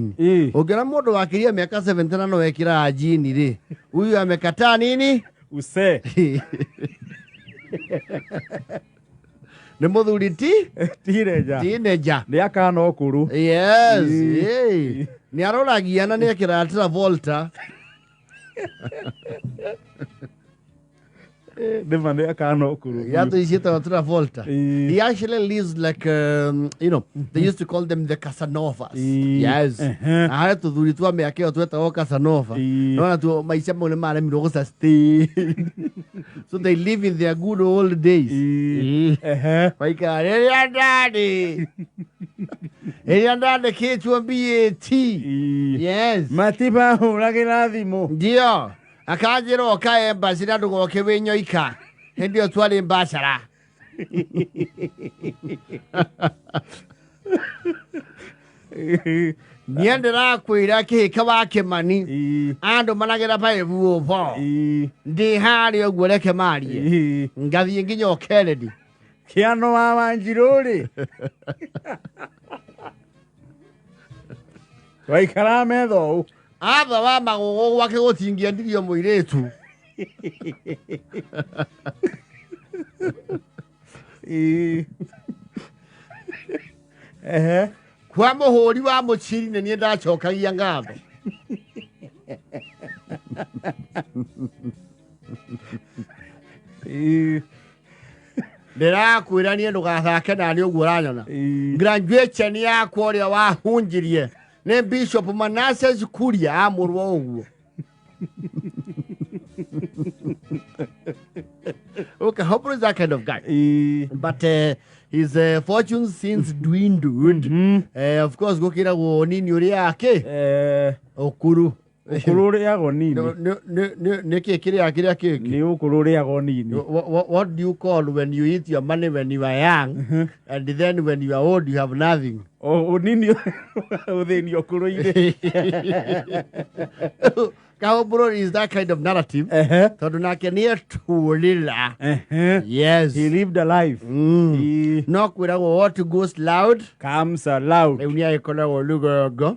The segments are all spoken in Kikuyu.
Ĩĩ. Ũngĩona mũndũ wakĩria mĩaka 70 na no ekĩraga jini rĩ, huyu amekataa nini? Use. Nĩ mũthuri ti Teenager. Teenager. Nĩ akana ũkũrũ. Yes. Ĩĩ. Ĩĩ. Nĩ aroragia na nĩ ekĩraga Travolta. Nĩma nĩ akana ũkũrũ. Iratũ ici ciĩtagwo Travolta. Ĩĩ. He actually lives like, they used to call them the Casanovas. Ĩĩ. Yes. Ehe. Na harĩ tũthuri twa mĩaka ĩyo twetagwo Casanova. Ĩĩ. Nona tuo maica mau nĩ maremirwo gũ sustain. So they live in their good old days. Ĩĩ. Ĩĩ. Ehe. Maikara rĩrĩa ndarĩ rĩrĩa ndandĩkĩtwo BAT. Ĩĩ. Yes. Matibahũragĩra thimũ. Ndio. Akanjĩra oka embassy na ndũgoke wĩ nyoika. Hĩndĩ ĩyo twarĩ mbacara. Niĩ ndĩrakwĩra kĩhĩka wa Kĩmani Ĩĩ. andũ managĩra baĩbu ũbo Ĩĩ. ndĩ harĩa ũguo reke marie Ĩĩ. ngathiĩ nginya o Kennedy. Kĩano wa Wanjirũ rĩ. Waikara metha ũũ. Atha wa magũgũ gwake gũtingĩendirio mũirĩtu. Ĩĩ. Ehe. Kwa mũhũri wa mũciri nĩ niĩ ndacokagia ngatho. Ĩĩ. Ndĩrakwĩra niĩ ndũgathake nani ũguo ũranyona. Ĩĩ. Graduation yakwa ũrĩa wahunjirie nĩ Bishop Manasseh Kuria amũrwo ũguo. Okay, Hopper is that kind of guy. Ĩĩ. But his fortunes since dwindled. Of course, gũkĩragwo nini ũrĩa akĩ Eh, ũkuru. Ũkũrũ ũrĩagwo nini. Nĩ kĩ kĩrĩa kĩrĩa kĩngĩ? Nĩ ũkũrũ ũrĩagwo nini. What do you call when you eat your money when you are young and then when you are old you have nothing? O ũnini ũthĩni ũkũrũ-inĩ. Kahumbũrũ is that kind of narrative. Ehe. Tondũ nake nĩ etũrĩra. Ehe. Yes. He lived a life. Ĩĩ. No kwĩragwo what goes loud Comes aloud. rĩu nĩ agĩkoragwo rũgongo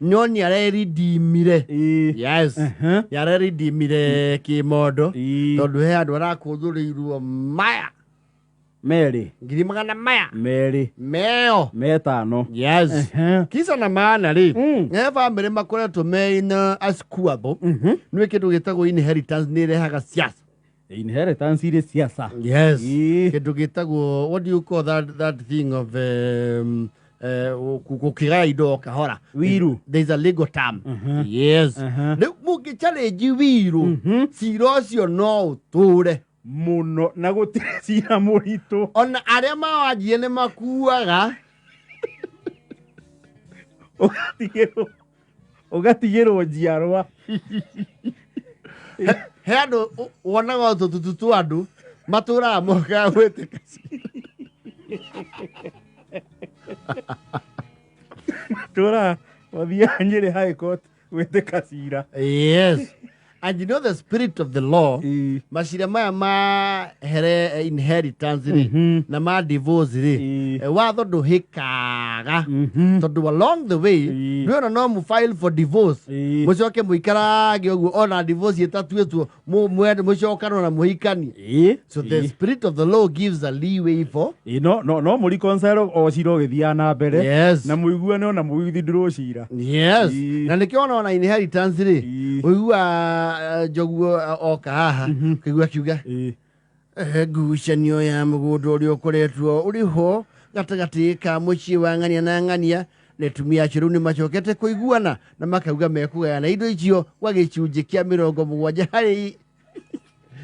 no nĩ areridimire. Ĩĩ. Yes. Ehe. Nĩ areridimire kĩmondo Ĩĩ. tondũ he andũ arakũthũrĩirwo maya Merĩ. ngiri magana maya Merĩ. meo. Metano. Yes. Ehe. Kisa na maana rĩ, he bamĩrĩ makoretwo me a squabble. Nĩ kĩndũ gĩtagwo inheritance nĩ ĩrehaga siasa. Inheritance irĩ siasa. Yes. Ĩĩ. Kĩndũ gĩtagwo, what do you call that thing of gũkĩgaya indo o kahora? Wiru. There is a legal term. Yes. Rĩu mũngĩ challenge wiru, cira ũcio no ũtũre. Mũno na gũtirĩ cira mũritũ. Ona arĩa mawanjie nĩ makuaga. Ũgatigĩrwo ũgatigĩrwo njiarwa. He andũ wonaga tũtutu twa andũ matũraga mokaga gwĩtĩka cira. Tũra mathiaga Nyĩrĩ High Court gwĩtĩka cira. Yes. And you know the spirit of the law, Ĩĩ. macira maya ma here inheritance rĩ na ma divorce rĩ, Ĩĩ. watho ndũhĩkaga tondũ along the way Ĩĩ. ndwĩona no mu file for divorce Ĩĩ. mũcoke mũikarage ũguo ona divorce ĩtatuĩtwo mũcokanwo na mũhikanie. Ĩĩ. So the spirit of the law gives a leeway for Ĩĩ, no mũriconcile o cira ũgĩthiaga na mbere. Yes. Na mũiguane ona mũgĩthindũrwo cira. Yes. Ĩĩ. Na nĩkĩo ona inheritance rĩ, Ĩĩ. ũigua njoguo oka haha ũkaigua akiuga Ĩĩ. Ngucanio ya mũgũnda ũrĩa ũkoretwo ũrĩ ho gatagatĩ ka mũciĩ wa ng'ania na ng'ania na atumia acio rĩu nĩ macokete kũiguana na makauga mekũgayana indo icio gwa gĩcunjĩ kĩa 70 harĩ.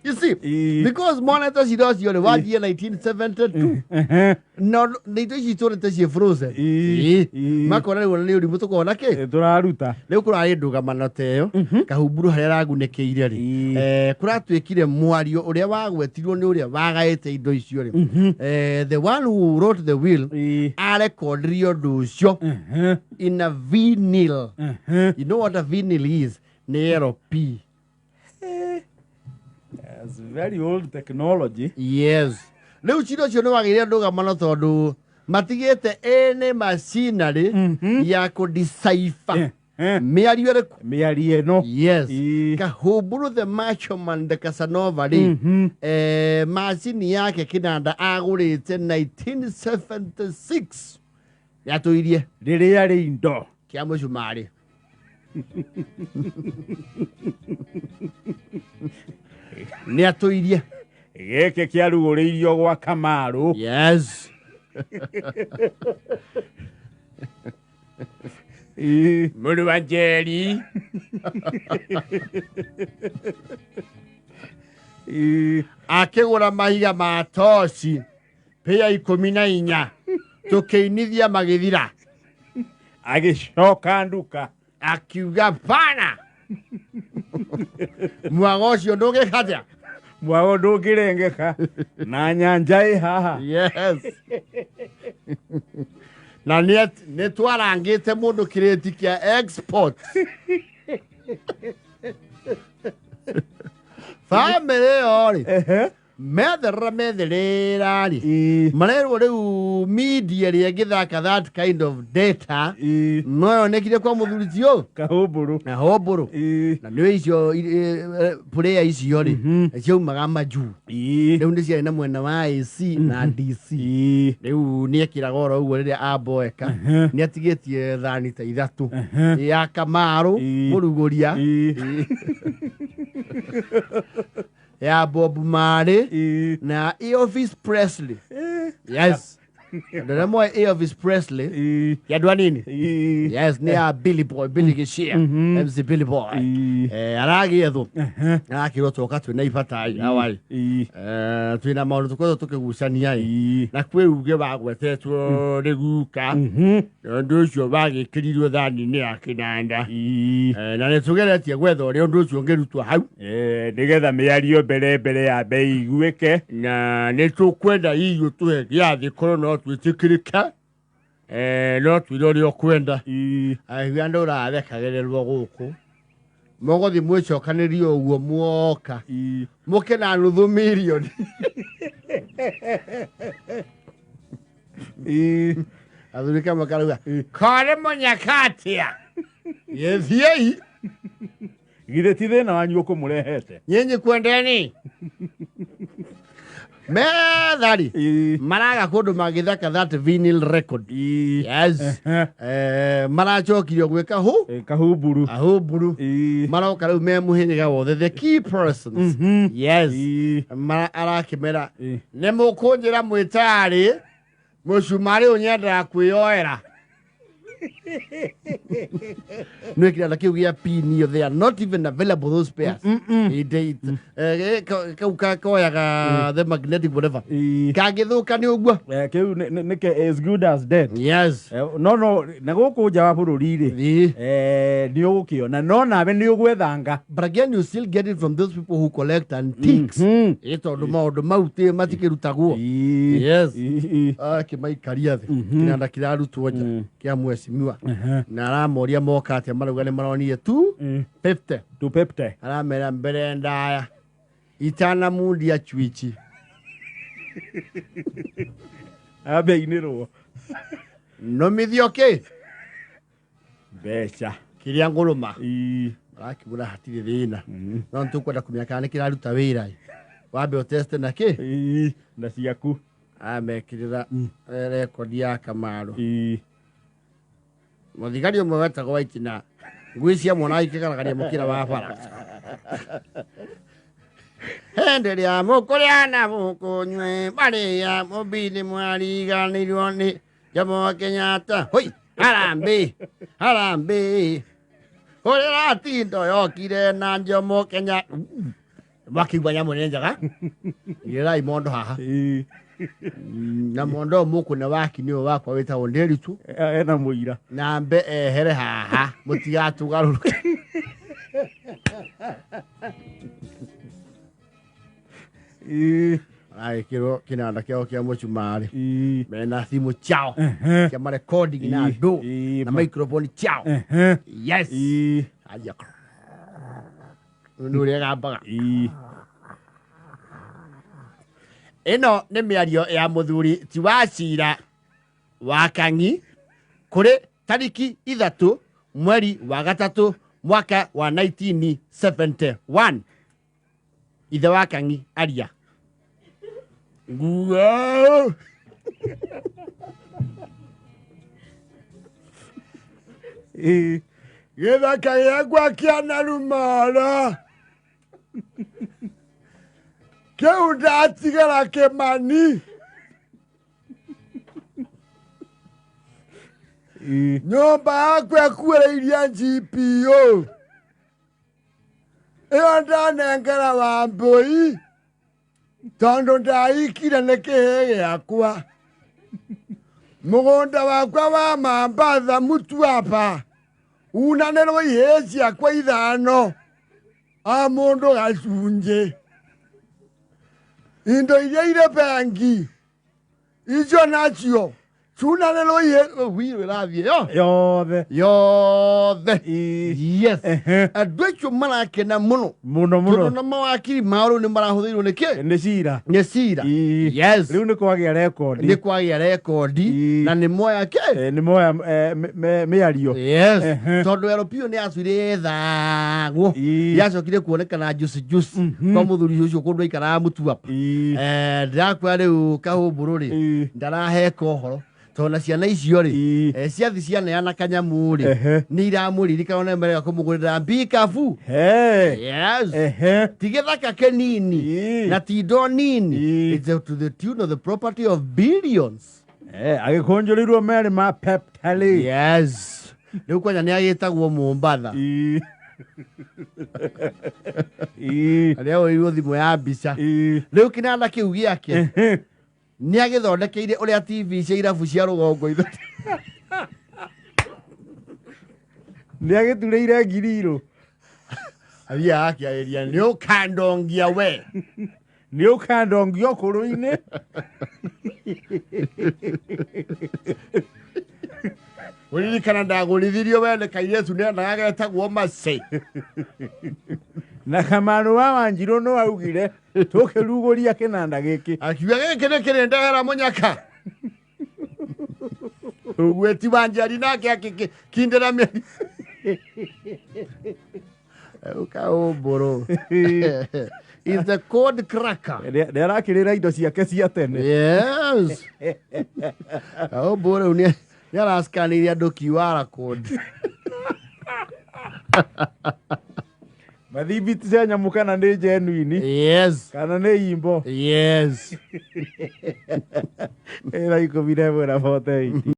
You see, Ĩĩ. because monete cira ũcio rĩ wanjie 1972 Ehe. no nĩ indo ici itũrĩte ciĩ frozen. Ĩĩ. Ĩĩ. Ĩĩ. Makona rĩu ona nĩ ũrimũ tũkona kĩ Ĩĩ, tũraruta. Rĩu kũrarĩ ndũgamano ta ĩyo kahumburu harĩa aragunĩkĩire rĩ, Ĩĩ. kũratuĩkire mwario ũrĩa wagwetirwo nĩ ũrĩa wagaĩte indo icio rĩ, the one who wrote the will Ĩĩ. arekondirie ũndũ ũcio Ehe. in a vinyl. Ehe. You know what a vinyl is? Nĩ LP. It's very old technology. Yes. Rĩu cira ũcio nĩ wagĩire ndũgamano tondũ Matigĩte ene macinarĩ ya kũdecipher mĩario ĩrĩkũ? Mĩario ĩno. Yes. Ĩĩ. Kahumburu the macho man the Casanova rĩ, macini yake kĩnanda agũrĩte 1976 yatũirie rĩrĩa rĩ indo kĩa mũcumarĩ. Nĩ atũirie. Gĩkĩ kĩarugũrĩirio gwa Kamaru. Yes. Ĩĩ. Mũrũ wa Njeri. Ĩĩ. Akĩgũra mahiga ma toci pĩa 14 tũkĩinithia magĩthira. Agĩcoka nduka. Akiuga pana mwago ũcio ndũngĩka atĩa? Mwago ndũngĩrengeka na nyanja ĩ haha. Yes. Na nĩ twarangĩte mũndũ kĩrĩti kĩa export. Bamĩrĩ ĩyo rĩ, metherera metherera rĩ, marerwo rĩu media ĩrĩa ĩngĩthaka that kind of data no yonekire kwa mũthuri ti ũyũ Kahumburu. Na Hũmbũrũ. Na nĩ icio player icio rĩ, ciaumaga majuu. Rĩu nĩ ciarĩ na mwena wa AC na DC. Rĩu nĩ ekĩraga oro ũguo rĩrĩa amboeka. Nĩ atigĩtie thani ta ithatũ ya Kamaru mũrugũria, ya Bob Marley na Elvis Presley. Yes, andũ arĩa moĩ Elvis Presley ya andũ anini. Yes, nĩ ya Billy Boy, Billy Gĩcia, MC Billy Boy. Aragĩethwo arakĩrwo twoka twĩna ibata awai, twĩna maũndũ tũkoretwo tũkĩgucania ĩ, na kwĩ uge wagwetetwo nĩ guka ũndũ ũcio wagĩkĩrirwo thani-inĩ ya kĩnanda. Na nĩ tũgeretie gwetha ũrĩa ũndũ ũcio ũngĩrutwo hau, nĩgetha mĩario mbere mbere ya mbei iguĩke. Na nĩ tũkwenda hihi ũtũhe gĩathĩ korwo no twĩtĩkĩrĩke, no twĩre ũrĩa ũkwenda. Aigua andũ ũrathekagĩrĩrwo gũkũ mũgũthiĩ mwĩcokanĩrie ũguo muoka mũke na nuthu mirioni. Athuri kamwe karauga korĩ mũnyaka atĩa gĩthiĩi. Githĩ ti thĩna wanyu ũkũmũrehete? Nyinyi kwendeni methari maraga kũndũ magĩthaka that vinyl record. Yes. Maracokirio gwĩka hu Kahumburu. Kahumburu. Maroka rĩu me mũhĩrĩga wothe, the key persons. Yes. Arakĩmera nĩ mũkũnjĩra mwĩtarĩ mũcumarĩ ũnyendaga kwĩyoera nä kä kĩu gĩa pinio, they are not even available, those pairs. Kau koyaga the magnetic whatever kangĩthũka nĩ ũguo. Kĩu nĩ as good as dead. Yes. No na gũkũ nja wa bũrũri rĩ, nĩ ũgũkĩona no nawe nĩ ũgwethanga. But again, you still get it from those people who collect antiques. Ĩ tondũ maũndũ mau matikĩrutagwo. Yes. Akĩmaikaria thĩ kĩnanda kĩrarutwo nja kĩa mwecimiwa na aramoria moka atĩa, marauga nĩ maronire tu 50. 250. Aramera mbere ndaya itanamundia chwichi. Ambeinĩrwo. Nomithio kĩ mbeca kĩrĩa ngũrũma marakĩmũra hatirĩ thĩna, no nĩ tũkwenda kũmenya kana nĩ kĩraruta wĩra ĩ. Wambe ũteste na kĩ na ciaku. Amekĩrĩra rekondi ya Kamaru. Mũthigari ũmwe wetagwo Waitina ngui cia mwana ikĩgaragaria mũkĩra wa bara hĩndĩ ĩrĩa mũkũrĩa na mũkũnyue marĩa mũbini mwariganĩirwo nĩ Jomo Kenyatta. Hoi harambee harambee ũrĩa tindo yokire na Jomo Kenyatta. Mwakĩigua nyamũ nĩ njega, igĩrĩrai mondo haha. Na mondo mũkũne waki nĩwe wakwa wĩtagwo Nderitu. Ena mũira. Na mbe ehere haha mũtigatũgarũrũke. Aragĩkĩrwo kĩnanda kĩao kĩa mũcumarĩ mena thimũ ciao cia marecording na andũ na microphone ciao. Yes. Aya nĩ ũrĩa ĩgambaga. Ĩno nĩ mĩario ya mũthuri ti wa cira. Wa Kang'i kũrĩ tariki 3 mweri wa 3 mwaka wa 1971. Ithe wa Kang'i aria nguo. Gĩthaka gĩakwa kĩa Narumoro kĩu ndatigara Kĩmani. Nyũmba yakwa ĩkuĩrĩirie GPO ĩyo ndanengera Wambũi tondũ ndaikire nĩ kĩhĩ gĩakwa. Mũgũnda wakwa wa Mambatha Mũtuaba unanĩrwo ihĩĩ ciakwa 5 a mũndũ gacunjĩ. Indo iria irĩ bengi icio nacio cunanĩrwo ihĩĩ wiro ĩrathiĩ yo yothe. Yothe. Yes. Andũ acio marakena mũno mũno tondũ mũno na mawakiri mao rĩu nĩ marahũthĩirwo nĩ kĩ? Nĩ cira. Nĩ cira. Yes. Rĩu nĩ kwagĩa rekondi. Nĩ kwagĩa rekondi na nĩ moya kĩ? Nĩ moya mĩario. Yes. Tondũ LP nĩ yacuire yethagwo, yacokire kuonekana juice juice kwa mũthuri ũcio kũndũ aikaraga Mũtuapa. Ndĩrakwĩra rĩu kahũmbũrũ rĩ ndaraheka ũhoro tondũ na ciana icio rĩ ciathi cianeana kanyamũ rĩ nĩ iramũririkana na merega kũmũgũrĩra mbikabu. Yes. Ti gĩthaka kĩnini na ti indo nini. It's to the tune of the property of billions. Agĩkũnjũrĩirwo merĩ ma Pep Tally. Yes. Rĩu kwanja nĩ agĩtagwo Mombatha. Nĩ agũrĩirwo thimũ ya mbica. Rĩu kĩnanda kĩu gĩake nĩ agĩthondekeire ũrĩa TV cia irabu cia rũgongo ithatũ. Nĩ agĩturĩire ngirirũ. Athiaga akĩarĩria nĩ ũkandongia we. Nĩ ũkandongia ũkũrũ-inĩ. Ũririkana ndagũrithirio we nĩ kairĩtu nĩendaga getagwo Macĩ. Na Kamaru wa Wanjirũ no augire tũkĩrugũria kĩnanda gĩkĩ. Akiuga gĩkĩ nĩ kĩrĩndehera mũnyaka. Ũguo ti Wanjari nake akĩkindĩra mĩeri. Ũkaũmbũrũ. Is the code cracker. Nĩ arakĩrĩra indo ciake cia tene. Yes. Kaũmbũrũ rĩu nĩ arascanĩire andũ QR code. Mathibiti cia nyamũ kana nĩ genuine. Yes. Kana nĩ imbo. Yes. Ĩra 11 na 48.